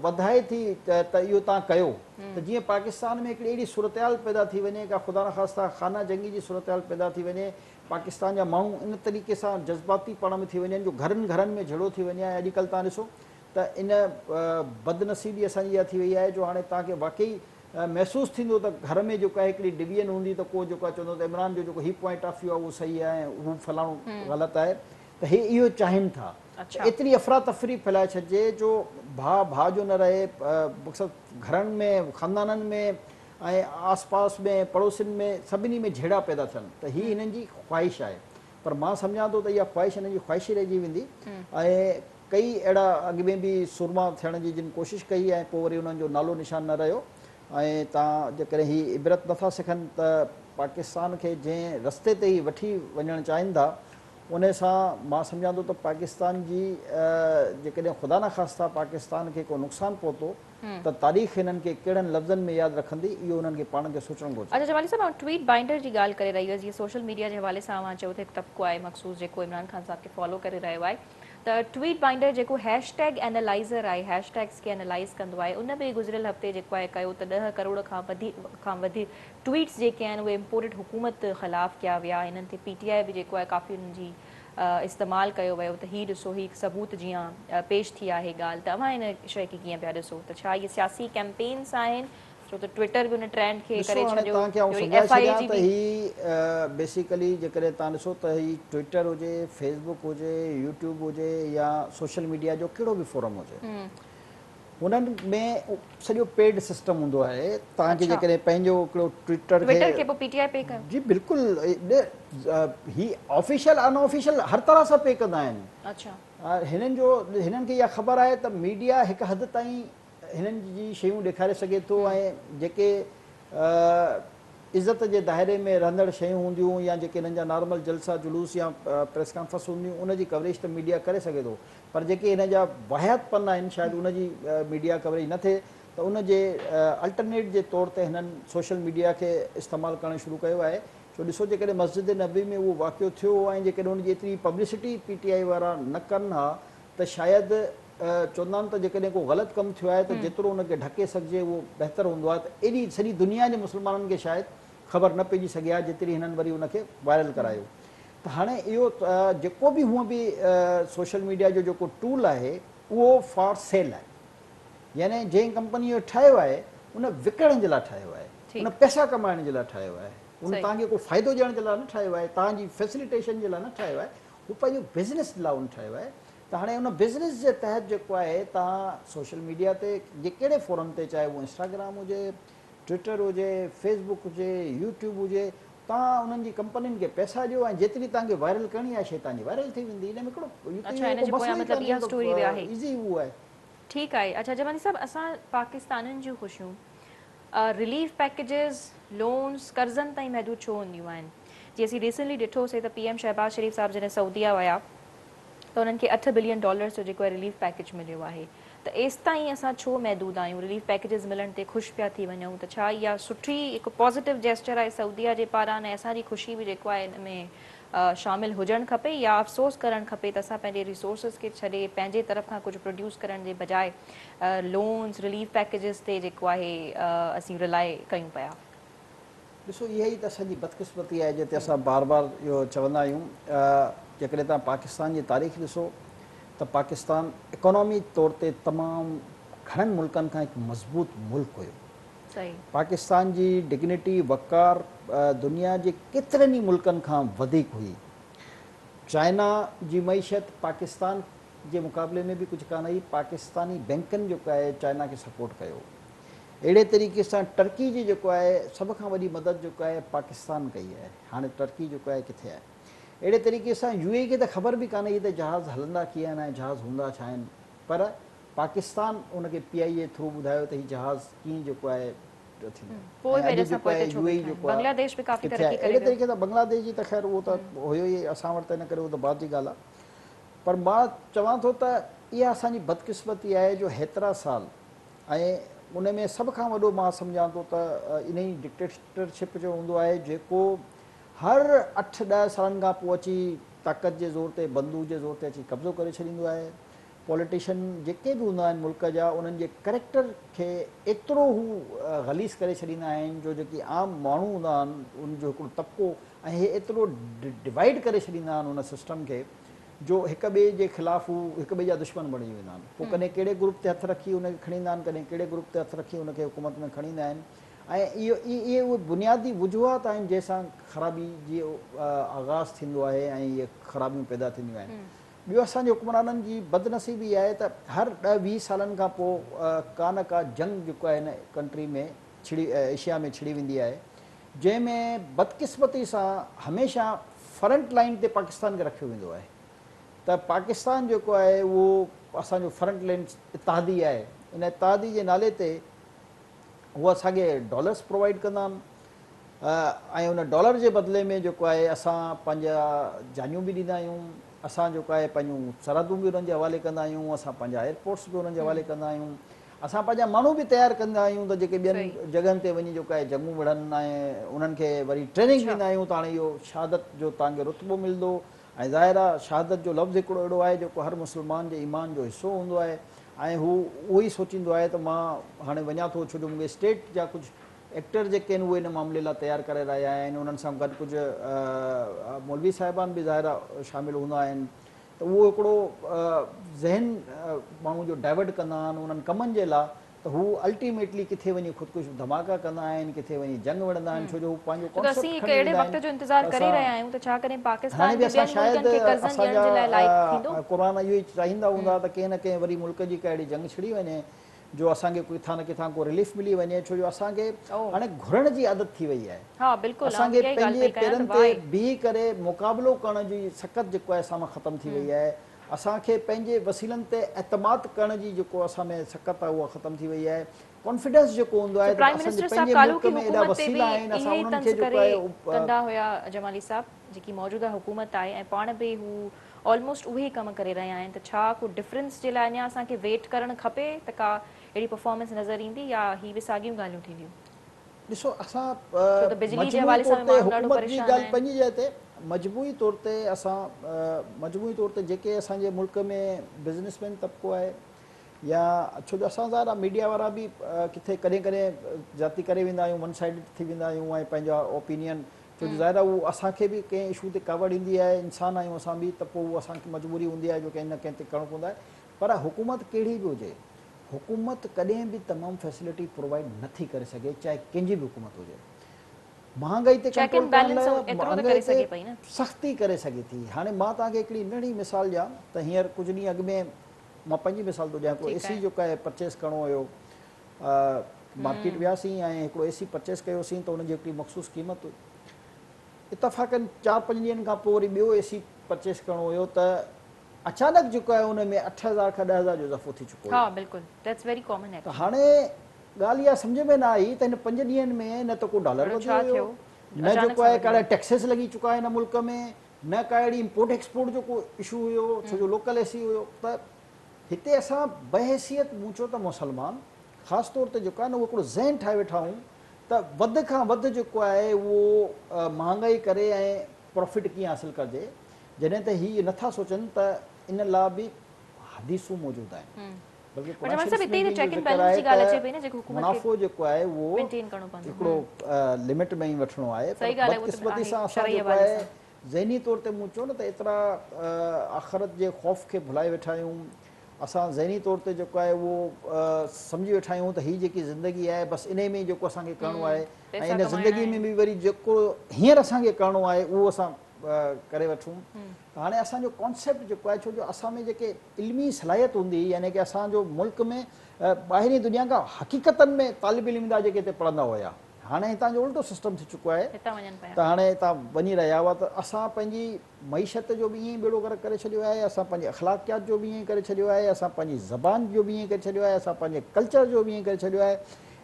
وڌائي ٿي ته اهو توهان ڪيو ته جيئن پاڪستان ۾ هڪڙي اهڙي صورتحال پيدا ٿي وڃي ڪا خدا نخواسته خانه جنگي جي صورتحال پيدا ٿي وڃي پاڪستان جا ماڻهو ان طريقي سان جذباتي پاڻ ۾ ٿي وڃن جو گهرن گهرن ۾ جهيڙو ٿي وڃي ۽ اڄڪلهه توهان ڏسو ته ان بدنصيبي اسان جي اها ٿي وئي آهي جو هاڻي توهان کي واقعي محسوس ٿيندو ته گهر ۾ جيڪو آهي هڪڙي ڊويزن هوندي ته ڪو جيڪو آهي چوندو ته عمران جو جيڪو هي پوائنٽ آف ويو آهي اهو صحيح آهي ۽ هو فلاڻو غلط آهي ته هي اهو چاهين ٿا ته ايتري افراتفري ڦهلائي ڇڏجي جو ڀاء ڀاء جو نه رهي مقصد گهرن ۾ خاندانن ۾ ۽ آس پاس ۾ پڙوسين ۾ سڀني ۾ جهيڙا پيدا ٿين ته هي هنن جي خواهش آهي پر مان سمجهان ٿو ته اها خواهش هنن جي خواهش ئي رهجي ويندي ۽ ڪئي اهڙا اڳ ۾ به سورما ٿيڻ جي جن ڪوشش ڪئي ۽ پوء وري انهن جو نالو نشان نه رهيو ۽ تان جيڪڏهن هي عبرت نٿا سکن ته پاڪستان کي جنهن رستي تي هي وٺي وڃڻ چاهين ٿا انهي سان مان سمجهان ٿو ته پاڪستان جي جيڪڏهن خدا نخواسته پاڪستان کي ڪو نقصان پهتو ته تاريخ هنن کي ڪهڙن لفظن ۾ ياد رکندي اهو انهن کي پاڻ کي سوچڻ گهرجي. اچا جمالي صاحب آئون ٽوئيٽ بائنڊر جي ڳالهه ڪري رهي هيس جيئن سوشل ميڊيا جي حوالي سان اوهان چيو ته هڪ طبقو آهي مخصوص جيڪو عمران خان صاحب کي فالو ڪري رهيو آهي ته ٽوئيٽ بائنڊر جيڪو هيش ٽيگ اينالائزر آهي هيش ٽيگز کي اينالائز ڪندو آهي ان به گذريل هفتي جيڪو آهي ڪيو ته 10 ڪروڙ کان وڌي کان وڌ ٽوئيٽس جيڪي آهن اهي امپورٽڊ حڪومت خلاف ڪيا ويا انهن تي پي ٽي آء به جيڪو آهي ڪافي انهن جي استعمال ڪيو ويو ته هي ڏسو هي هڪ ثبوت جيان پيش ٿي آهي ڳالهه ته اوهان ان شيء کي ڪيئن پيا ڏسو ته ڇا اهي سياسي ڪيمپينس آهن ڇو ته ٽوئٽر به ان ٽرينڊ کي ڏسو ڪري هاڻي ڇڏيو توهان کي آئون وري سمجهائي ايف I اي ڇڏيان جي ته به. هي بيسيڪلي جيڪڏهن توهان ڏسو ته هي ٽوئٽر هجي، فيس بڪ هجي، يوٽيوب هجي يا سوشل ميڊيا جو ڪهڙو به فورم هجي هنن ۾ سڄو پيڊ سسٽم هوندو آهي توهان کي جيڪڏهن پنهنجو هڪڙو ٽوئٽر کي ٽوئٽر کي پوء پي ٽي آء پي ڪيو. جي بلڪل هي آفيشل ان آفيشل هر طرح سان پي ڪندا آهن. هنن جو هنن کي اها خبر آهي ته ميڊيا هڪ حد تائين هنن جي شيون ڏيکاري سگهي ٿو ۽ جيڪي عزت جي دائري ۾ رهندڙ شيون هونديون يا جيڪي هنن جا نارمل جلسا جلوس يا پريس ڪانفرنس هونديون ان جي ڪوريج ته ميڊيا ڪري سگهي ٿو پر جيڪي هن جا واهيات پن آهن شايد ان جي ميڊيا ڪوريج نه ٿئي ته ان جي الٽرنيٽ جي طور تي هنن سوشل ميڊيا کي استعمال ڪرڻ شروع ڪيو آهي ڇو ڏسو جيڪڏهن مسجد نبوي ۾ اهو واقعو ٿيو هو ۽ جيڪڏهن ان جي ايتري پبلسٽي پي ٽي آء وارا نه ڪن ها ته شايد چوندا آهن ته جيڪڏهن ڪو غلط ڪم ٿيو آهي ته جيترو ان کي ڍڪي سگهجي اهو بهتر هوندو آهي ته ايڏي سڄي دنيا جي مسلمانن کي شايد خبر نه پئجي سگهي ها جيتري هنن وري ان کي وائرل ڪرايو ته هاڻي اهو جيڪو به هونء به سوشل ميڊيا جو جيڪو ٽول آهي اهو فار سيل آهي يعني جنهن ڪمپني اهو ٺاهيو آهي ان وڪڻڻ جي لاء ٺاهيو آهي ان پئسا ڪمائڻ جي لاء ٺاهيو آهي ان توهان کي ڪو فائدو ڏيڻ جي لاء نه ٺاهيو آهي توهان جي فيسليٽيشن جي لاء نه ٺاهيو آهي هو پنهنجو بزنس لاء ان ٺاهيو آهي ته هاڻي ان بزنس جي تحت جيڪو آهي توهان سوشل ميڊيا تي جي ڪهڙي فورم تي چاهي اهو انسٽاگرام هجي ٽوئٽر هجي فيس بڪ هجي يوٽيوب هجي توهان انهن جي ڪمپنين کي پئسا ڏيو ۽ جيتري توهان کي وائرل ڪرڻي آهي شي توهان جي وائرل ٿي ويندي ان ۾ ڪهڙو اڇا ان جي پويان مطلب اها اسٽوري به آهي ايزي اهو آهي. ٺيڪ آهي اڇا جمالي صاحب اسان پاڪستانين جون خوشيون رليف پيڪيجز، لونز، قرضن تائين محدود ڇو هونديون آهن؟ جي اسين ريسنٽلي ڏٺو سي ته پي ايم شهباز شريف صاحب جڏهن سعوديه ويا ته انهن کي اٺ بلين ڊالرز جو جيڪو آهي رليف پيڪيج مليو آهي ته ايستائين اسان ڇو محدود آهيون رليف پيڪيجز ملڻ تي خوش پيا ٿي وڃون ته ڇا اها سٺي هڪ پازيٽو جيسچر آهي سعوديه جي پاران ۽ اسان جي خوشي به جيڪو آهي ان ۾ شامل هجڻ کپي يا افسوس ڪرڻ کپي ته اسان پنهنجي ريسورسز کي ڇڏي پنهنجي طرف کان ڪجهه پروڊيوس ڪرڻ جي بجاء لونز، رليف پيڪيجز تي جيڪو آهي اسين رلائي ڪيون پيا. ڏسو اها ئي ته اسان جي بدقسمتي آهي جتي اسان بار بار اهو چوندا آهيون جيڪڏهن توهان پاڪستان جي تاريخ ڏسو ته پاڪستان اڪانومي طور تي تمام گهڻن ملڪن کان هڪ مضبوط ملڪ هيو. پاڪستان جي ڊگنيٽي، وقار دنيا جي ڪيترن ئي ملڪن کان وڌيڪ هئي. چائنا جي معيشت پاڪستان جي مقابلي ۾ به ڪجهه ڪانه هئي، پاڪستاني بينڪن جيڪو آهي چائنا کي سپورٽ ڪيو. اهڙي طريقي سان ٽرڪي جي جيڪو آهي سڀ کان وڏي مدد جيڪو آهي پاڪستان ڪئي آهي. هاڻي ٽرڪي جيڪو آهي ڪٿي آهي. اهڙي طريقي سان يو اي کي ته خبر به ڪانه هئي ته جهاز هلندا ڪيئن آهن ۽ جهاز هوندا ڇا آهن پر پاڪستان ان کي پي آئي اي ٿرو ٻڌايو ته هي جهاز ڪيئن جيڪو آهي ٿيندو پوء ۽ به اڄ اسان جيڪو آهي پوئتي ڇو يو اي بيٺا آهيون جيڪو آهي بنگلاديش به ڪافي ڪٿي ترقي آهي ڪري اهڙي ويو. طريقي سان بنگلاديش جي ته خير اهو ته هيو ئي اسان وٽ ته ان ڪري اهو ته بعد جي ڳالهه آهي پر مان چوان ٿو ته اها اسان جي بدقسمتي آهي جو هيترا سال ۽ ان ۾ سڀ کان وڏو مان سمجهان ٿو ته انهي ڊڪٽيٽرشپ جو هوندو آهي جيڪو هر اٺ ڏهه سالن کان پوء اچي طاقت جي زور تي بندوق جي زور تي اچي قبضو ڪري ڇڏيندو آهي پوليٽيشن جيڪي به هوندا آهن ملڪ جا انهن جي ڪريڪٽر کي ايترو هو غليظ ڪري ڇڏيندا آهن جو جيڪي عام ماڻهو هوندا آهن ان جو هڪڙو طبقو ۽ هي ايترو ڊوائيڊ ڪري ڇڏيندا آهن ان سسٽم کي جو هڪ ٻئي جي خلاف هو هڪ ٻئي جا دشمن بڻجي ويندا آهن پوء ڪڏهن ڪهڙي گروپ تي هٿ رکي ان کي کڻي ايندا آهن ڪڏهن ڪهڙي گروپ تي هٿ رکي ان کي حڪومت ۾ کڻي ايندا آهن ۽ اهو اهي اهي بنيادي وجوهات آهن جنهن سان خرابي جي آغاز ٿيندو آهي ۽ اهي خرابيون پيدا ٿينديون آهن ٻيو اسان جي حڪمرانن جي بدنصيبي اها آهي ته هر ڏهه ويهه سالن کان پوء ڪا نه ڪا جنگ جيڪو آهي هن ڪنٽري ۾ ڇڙي ايشيا ۾ ڇڙي ويندي آهي جنهن ۾ بدقسمتي سان هميشه فرنٽ لائين تي پاڪستان کي رکيو ويندو آهي ته پاڪستان جيڪو آهي اهو اسان جو فرنٽ لائين اتحادي آهي ان اتحادي جي نالي تي هو اسان کي ڊالرس پرووائيڊ ڪندا آهن ۽ ان ڊالر جي بدلي ۾ جيڪو آهي اسان پنهنجا جانيون به ڏيندا آهيون اسان جيڪو آهي پنهنجون سرحدون به انهن جي حوالي ڪندا آهيون اسان پنهنجا ايئرپورٽس به انهن جي حوالي ڪندا آهيون اسان پنهنجا ماڻهو به تيار ڪندا آهيون ته جيڪي ٻين جڳهن تي وڃي جيڪو آهي جنگون وڙهن ۽ انهن کي وري ٽريننگ ڏيندا آهيون ته هاڻي اهو شهادت جو توهان کي رتبو ملندو ۽ ظاهر آهي شهادت جو لفظ هڪڙو اهڙو آهي جيڪو هر مسلمان جي ايمان جو حصو هوندو آهي ۽ هو اهو ئي سوچيندو آهي ته مان هاڻي وڃان ٿو ڇو جو مون کي اسٽيٽ جا ڪجهه ايڪٽر جيڪي آهن اهي ان معاملي لاء تيار ڪري رهيا آهن انهن سان گڏ ڪجهه مولوي صاحبان به ظاهر آهي شامل هوندا آهن ته اهو هڪڙو ذهن ماڻهو جو ڊائيورٽ ڪندا آهن انهن ڪمن جي لاء ته هو الٽيميٽلي ڪٿي وڃي خودڪش ڌماڪا ڪندا آهن ڪٿي وڃي جنگ وڙهندا آهن ڇو جو هو پنهنجو ڇو ته اسين ڪانسيپٽ هڪ کڻي اهڙي ويندا وقت آهن جو انتظار ته ڪري اسان رهيا آهيون ته ڇا ڪڏهن هاڻي پاڪستان به به اسان ٻين شايد ملڪن کي قرضن اسان ڏيڻ جا جي لاء لائق ٿيندو؟ قرآن اهو ئي چاهيندا هوندا ته ڪنهن نه ڪنهن وري ملڪ جي ڪا اهڙي جنگ ڇڙي وڃي جو اسان کي ڪٿان نه ڪٿان ڪو رليف ملي وڃي ڇو جو اسان کي هاڻي گهرڻ جي عادت ٿي وئي آهي ها بلڪل اسان کي پنهنجي پيرن تي بيهي ڪري مقابلو ڪرڻ جي سڪت جيڪو آهي اسان مان ختم ٿي وئي آهي اسان کي پنهنجي وسيلن تي اعتماد ڪرڻ جي جيڪو اسان ۾ سڪت آهي اها ختم ٿي وئي آهي ڪانفيڊنس جيڪو هوندو آهي ته اسان جي پنهنجي ملڪ ۾ ايڏا وسيلا آهن اسان انهن کي جيڪو آهي ڪندا هيا جمالي صاحب جيڪي موجوده حڪومت آهي ۽ پاڻ به هو آلموسٽ اهي ئي ڪم ڪري رهيا آهن ته ڇا ڪو ڊفرنس جي لاء اڃا اسان کي ويٽ ڪرڻ کپي ته ڪا اهڙي پرفارمنس نظر ايندي يا هي به ساڳيون ڳالهيون ٿينديون؟ ڏسو اسان مجموعي طور تي حڪومت جي ڳالهه پنهنجي جاء تي مجموعي طور تي اسان مجموعي طور تي جيڪي اسان جي ملڪ ۾ بزنس مين طبقو آهي يا ڇو جو اسان ظاهر آهي ميڊيا وارا به ڪٿي ڪڏهن ڪڏهن زيادتي ڪري ويندا آهيون ون سائيڊڊ ٿي ويندا آهيون ۽ پنهنجا اوپينين ڇو جو ظاهر آهي اهو اسان کي به ڪنهن اشو تي ڪاوڙ ايندي آهي، انسان آهيون اسان به ته پوء اهو اسان کي مجبوري هوندي آهي جو ڪنهن نه ڪنهن تي ڪرڻو پوندو آهي پر حڪومت ڪهڙي به هجي حڪومت ڪڏهن به تمام فيسلٽي پرووائيڊ نه ٿي ڪري سگهي چاهي ڪنهن جي به حڪومت هجي مهانگائي تي چيڪ ڪنٽرول اينڊ ڪرڻ بيلنس لاء ايترو ته مهانگائي ڪري تي سگهي پئي نه. سختي ڪري سگهي ٿي هاڻي مان توهان کي هڪڙي ننڍڙي مثال ڏيان ته هينئر ڪجهه ڏينهن اڳ ۾ مان پنهنجي مثال ٿو ڏيان هڪڙو اي ٺيڪ سي آهي. جيڪو آهي پرچيز ڪرڻو هيو مارڪيٽ وياسين ۽ هڪڙو اي سي پرچيز ڪيوسين ته ان جي هڪڙي مخصوص قيمت هئي. اتفاقن چار پنج ڏينهن کان پوء وري ٻيو اي سي پرچيز ڪرڻو هيو ته اچانڪ جيڪو آهي ان ۾ 8000 کان 10000 جو اضافو ٿي چڪو ها هيو. بلڪل that's very common ته ايڪچوئلي. هاڻي ڳالهه اها سمجهه ۾ نه آئي ته هن پنج ڏينهن ۾ نه ته ڪو ڊالر اهڙو وڌيو ڇا هيو ٿيو نه اچانڪ جيڪو سان آهي وڌي ڪاڙا ويو. ٽيڪسز لڳي چڪا هن ملڪ ۾ نه ڪا اهڙي امپورٽ ايڪسپورٽ جو ڪو اشو هيو ڇو جو لوڪل اي سي هيو ته هتي اسان بحيثيت مون چيو ته مسلمان خاص طور تي جيڪو آهي نه اهو هڪڙو ذهن ٺاهي ويٺا آهيون ته وڌ کان وڌ جيڪو آهي اهو مهانگائي ڪري ۽ پرافٽ ڪيئن حاصل ڪجي جڏهن ته هي نٿا سوچن ته ان لا به حديثون موجود آهن بلڪه قرآن شريف ۾ به ان جو ذڪر آهي ته منافعو جيڪو آهي اهو هڪڙو لمٽ ۾ ئي وٺڻو آهي پر بدقسمتي سان اسان جيڪو آهي ذهني طور تي مون چيو نه ته ايترا آخرت جي خوف کي ڀلائي ويٺا آهيون، اسان ذهني طور تي جيڪو آهي اهو سمجهي ويٺا آهيون ته هي جيڪي زندگي آهي بس انهي ۾ ئي جيڪو اسان کي ڪرڻو آهي ۽ ان زندگي ۾ به وري جيڪو هينئر اسان کي ڪرڻو آهي اهو اسان ڪري وٺون ته هاڻي اسان جو ڪانسيپٽ جيڪو آهي ڇو جو اسان ۾ جيڪي علمي صلاحيت هوندي هئي يعني ڪي اسان جو ملڪ ۾ ٻاهرين دنيا کان حقيقتن ۾ طالب علم ايندا جيڪي هتي پڙهندا هيا هاڻي هتان جو الٽو سسٽم ٿي چڪو آهي ته هاڻي هتان وڃي رهيا هئا ته اسان پنهنجي معيشت جو به ائين ئي ٻيڙو غرق ڪري ڇڏيو آهي، اسان پنهنجي اخلاقيات جو به ائين ئي ڪري ڇڏيو آهي، اسان پنهنجي زبان جو به ائين ئي ڪري ڇڏيو آهي، اسان پنهنجي ڪلچر جو به ائين ئي ڪري ڇڏيو آهي.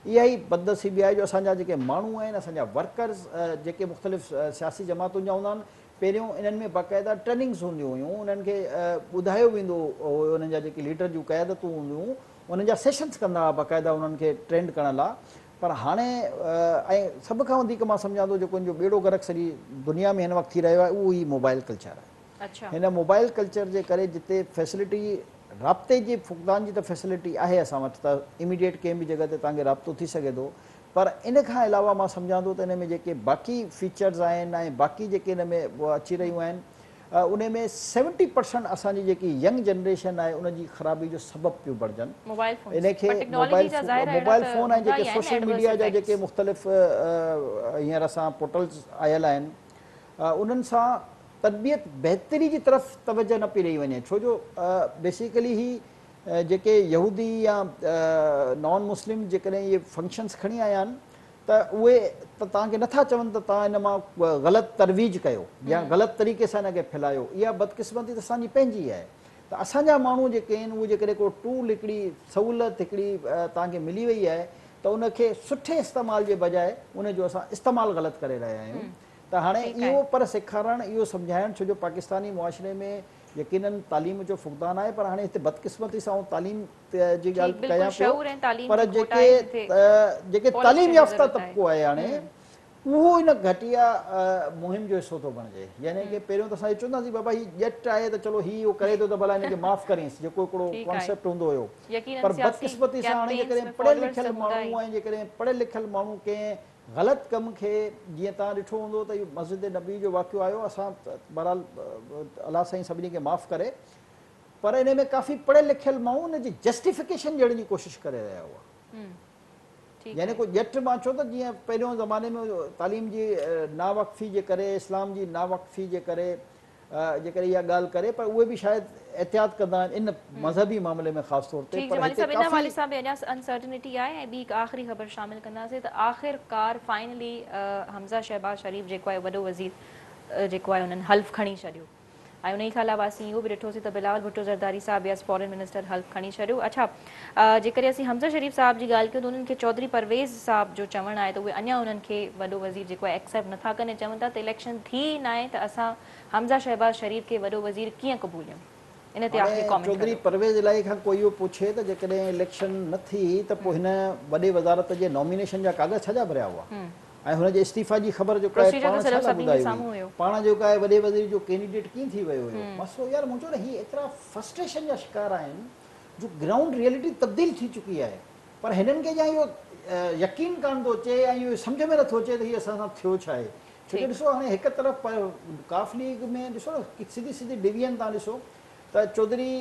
اها ئي بدنصيبي آهي جو اسان جا جيڪي ماڻهو آهن، اسان جا ورڪرز جيڪي مختلف سياسي جماعتن جا هوندا آهن، پهريون انهن ۾ باقاعده ٽريننگز هونديون هيون، انهن کي ٻڌايو ويندو هو، انهن جا جيڪي ليڊر جون قيادتون هونديون هيون، انهن جا سيشنز ڪندا هئا باقاعده انهن کي ٽرينڊ ڪرڻ لاء پر هاڻي ۽ سڀ کان وڌيڪ مان سمجهان ٿو جيڪو ان جو ٻيڙو غرق سڄي دنيا ۾ هن وقت ٿي رهيو آهي اهو هي موبائل ڪلچر آهي. هن موبائل ڪلچر جي ڪري جتي فيسلٽي رابطي جي فقدان جي ته فيسلٽي آهي اسان وٽ ته اميڊيٽ ڪنهن به جڳهه تي توهان کي رابطو ٿي سگهي ٿو پر ان کان علاوه مان سمجهان ٿو ته ان ۾ جيڪي باقي فيچرز آهن ۽ باقي جيڪي ان ۾ اچي رهيون آهن ان ۾ سيونٽي پرسنٽ اسان جي جيڪي ينگ جنريشن آهي ان جي خرابي جو سبب پيون بڻجن ان کي موبائل فون ۽ جيڪي سوشل ميڊيا جا جيڪي مختلف هينئر اسان پورٽلز آيل آهن انهن سان تربيت بهتري جي طرف توجه نه پئي ڏئي وڃي ڇو جو بيسيڪلي هي جيڪي يهودي يا نان مسلم جيڪڏهن اهي فنڪشنز کڻي آيا آهن ته اهي ته توهان کي نٿا چون ته توهان ان مان غلط ترويج ڪيو يا غلط طريقي سان ان کي ڦهلايو اها بدقسمتي ته اسان جي پنهنجي آهي ته اسان جا ماڻهو جيڪي آهن اهي جيڪڏهن هڪڙو ٽول هڪڙي سهولت هڪڙي توهان کي ملي وئي آهي ته ان کي سٺي استعمال جي بجاء ان جو اسان استعمال غلط ڪري رهيا آهيون ته هاڻي اهو پر سيکارڻ اهو سمجهائڻ ڇو جو پاڪستاني معاشري ۾ يقينن تعليم جو فقدان آهي پر هاڻي هتي بدقسمتي سان آئون تعليم جي ڳالهه ٺيڪ ڪيان بلڪل پيو شعور ۽ تعليم پر جي کوٽ جيڪي آهي جتي جيڪي پاليسين تعليم جي يافته ضرورت آهي طبقو آهي هاڻي همم. اهو ان گهٽيا مهم جو حصو ٿو بڻجي. يعني ڪي پهريون ته اسان اهو چونداسين بابا هي ڄٽ آهي ته چلو هي اهو ڪري ٿو ته ڀلا هن کي معاف ڪرينس جيڪو هڪڙو ڪانسيپٽ هوندو هيو پر بدقسمتي سان هاڻي جيڪڏهن پڙهيل لکيل ماڻهو ۽ جيڪڏهن پڙهيل لکيل ماڻهو ڪنهن غلط ڪم کي جيئن توهان ڏٺو هوندو ته اهو مسجد نبوي جو واقعو آيو اسان بهرحال الله سائين سڀني کي معاف ڪري پر ان ۾ ڪافي پڙهيل لکيل ماڻهو ان جي جسٽيفڪيشن ڏيڻ جي ڪوشش ڪري رهيا هئا. يعني ڪو ڄٽ مان ڇو ته جيئن پهريون زماني ۾ تعليم جي ناواقفي جي ڪري اسلام جي ناواقفي جي ڪري جيڪڏهن اها ڳالهه ڪري پر اهي به شايد احتياط ڪندا آهن ان مذهبي معاملي ۾ خاص طور تي ٺيڪ پر جمالي هتي صاحب ان حوالي ڪافي سان به اڃا انسرٽنٽي آهي ۽ ٻي هڪ آخري خبر شامل ڪنداسين ته آخر ڪار فائنلي حمزه شهباز شريف جيڪو آهي وڏو وزير جيڪو آهي انهن حلف کڻي ڇڏيو. ۽ انهي کان علاوه اسين اهو به ڏٺوسين ته بلاول ڀٽو زرداري صاحب به از فارين منسٽر حلف کڻي ڇڏيو. اڇا جيڪڏهن اسين حمزه شريف صاحب جي ڳالهه ڪيون ته انهن کي چوڌري پرويز صاحب جو چوڻ آهي ته اهي اڃا انهن کي وڏو وزير جيڪو آهي ايڪسيپٽ نٿا ڪن ۽ چون ٿا ته اليڪشن ٿي ئي ناهي ته اسان حمزه شهباز شريف کي وڏو وزير ڪيئن قبوليون؟ ان تي آخري هاڻي ڪامينٽ چوڌري ڪريو. پرويز الاهي کان ڪوئي اهو پڇي ته جيڪڏهن اليڪشن نه ٿي ته پوء هن وڏي وزارت جي نامينيشن جا ڪاغذ ڇا جا ڀريا هئا؟ ۽ هن جي استعيفا جي خبر جيڪا آهي پروسيجر پاڻ ته ڇا سڄو لاء سڀني کي ٻڌائي سامهون هئي؟ هيو. پاڻ جيڪو آهي وڏي وزير جو ڪينڊيڊيٽ ڪيئن ٿي ويو هيو؟ مسئلو يار مون چيو نه هي ايترا فرسٽريشن جا شڪار آهن جو گرائونڊ ريئلٽي تبديل ٿي چڪي آهي پر هنن کي يا اهو يقين ڪانه ٿو اچي يا اهو سمجهه ۾ نٿو اچي ته هي اسان سان ٿيو ڇا آهي ڇو جو ڏسو هاڻي هڪ طرف قاف ليگ ۾ ڏسو نه سڌي سڌي ڊويزن تان ڏسو ته چوڌري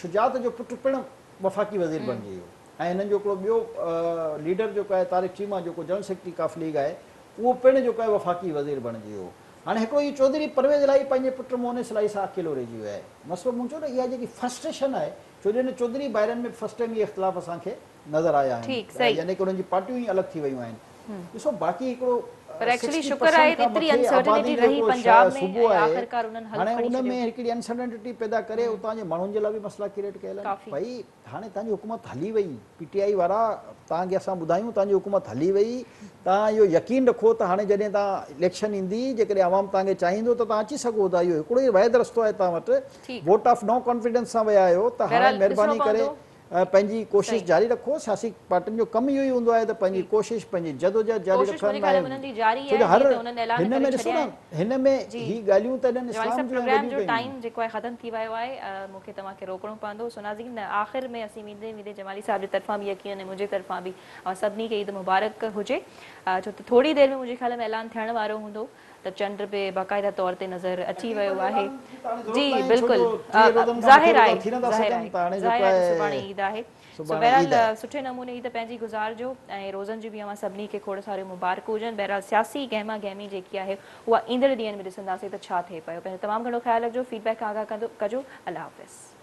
شجاعت جو پٽ پڻ وفاقي وزير بڻجي ويو ۽ هنن جو هڪڙو ٻيو ليڊر جيڪو آهي طارق چيما جيڪو جنرل سيڪريٽري قاف ليگ آهي اهو پڻ جيڪو آهي وفاقي وزير بڻجي ويو. هاڻي هڪڙو هي چوڌري پرويز الاهي پنهنجي پٽ مونس الاهي سان اڪيلو رهجي ويو آهي. مسئلو مون چيو نه اها جيڪي فرسٽريشن آهي ڇو جو هن چوڌري ڀائرن ۾ فرسٽ ٽائيم اهي اختلاف اسان کي نظر آيا آهن ٺيڪ صحيح. يعني ڪه انهن جي پارٽيون ئي الڳ ٿي ويون آهن. ڏسو باقي هڪڙو پر ايڪچولي سڪسٽي شڪر آهي پرسنٽ ته کان ايتري مٿي انسرٽنٽي آبادي جو رهي هڪڙو پنجاب ۾ صوبو ۽ آهي آخرڪار انهن حلف هاڻي کڻي ان ڇڏيو. ۾ هڪڙي انسرٽنٽي پيدا ڪري اتان جي ماڻهن جي لاء به مسئلا ڪريئيٽ ڪيل آهن ڪافي. ڀئي هاڻي توهان جي حڪومت هلي وئي، پي ٽي آء وارا توهان کي اسان ٻڌايون توهان جي حڪومت هلي وئي، توهان اهو يقين رکو ته هاڻي جڏهن توهان اليڪشن ايندي جيڪڏهن عوام توهان کي چاهيندو ته توهان اچي سگهو ٿا، اهو هڪڙو ئي واحد رستو آهي توهان وٽ، ووٽ آف نو ڪانفيڊنس سان ويا آهيو ته هاڻي بهرحال ڏسڻو مهرباني ڪري پوندو. پنهنجي ڪوشش صحيح. جاري رکو، سياسي پارٽين جو ڪم اهو ئي هوندو آهي ته پنهنجي ڪوشش پنهنجي جدوجهد جاري ڪوشش رکن منهنجي خيال ۾ انهن جي جاري ڇو جو آهي هر جيئن ته انهن اعلان هن ڪري ۾ ڏسو ڇڏيا نه آهن. هن ۾ جي هي ڳالهيون ته انهن جمالي اسلام صاحب جون ۽ پروگرام وڏيون جو ڪيون ٽائيم آهن. جيڪو آهي ختم ٿي ويو آهي مون کي توهان کي روڪڻو پوندو سو ناظرين آخر ۾ اسين ويندي ويندي جمالي صاحب جي طرفان به يقينن ۽ منهنجي طرفان به اوهان سڀني کي عيد مبارڪ هجي ڇو ته ٿوري دير ۾ منهنجي خيال ۾ اعلان ٿيڻ وارو هوندو ته چنڊ به باقاعده طور تي نظر اچي ويو آهي جي بلڪل ظاهر آهي ظاهر آهي ظاهر آهي ته سڀاڻي عيد آهي سو بهرحال سٺي نموني عيد پنهنجي گذارجو ۽ روزن جون به اوهان سڀني کي کوڙ ساريون مبارڪون هجن بهرحال سياسي گهما گهمي جيڪي آهي اها ايندڙ ڏينهن ۾ ڏسنداسين ته ڇا ٿئي پيو پنهنجو تمام گهڻو خيال رکجو فيڊ بيڪ کان آگاهه ڪجو الله حافظ.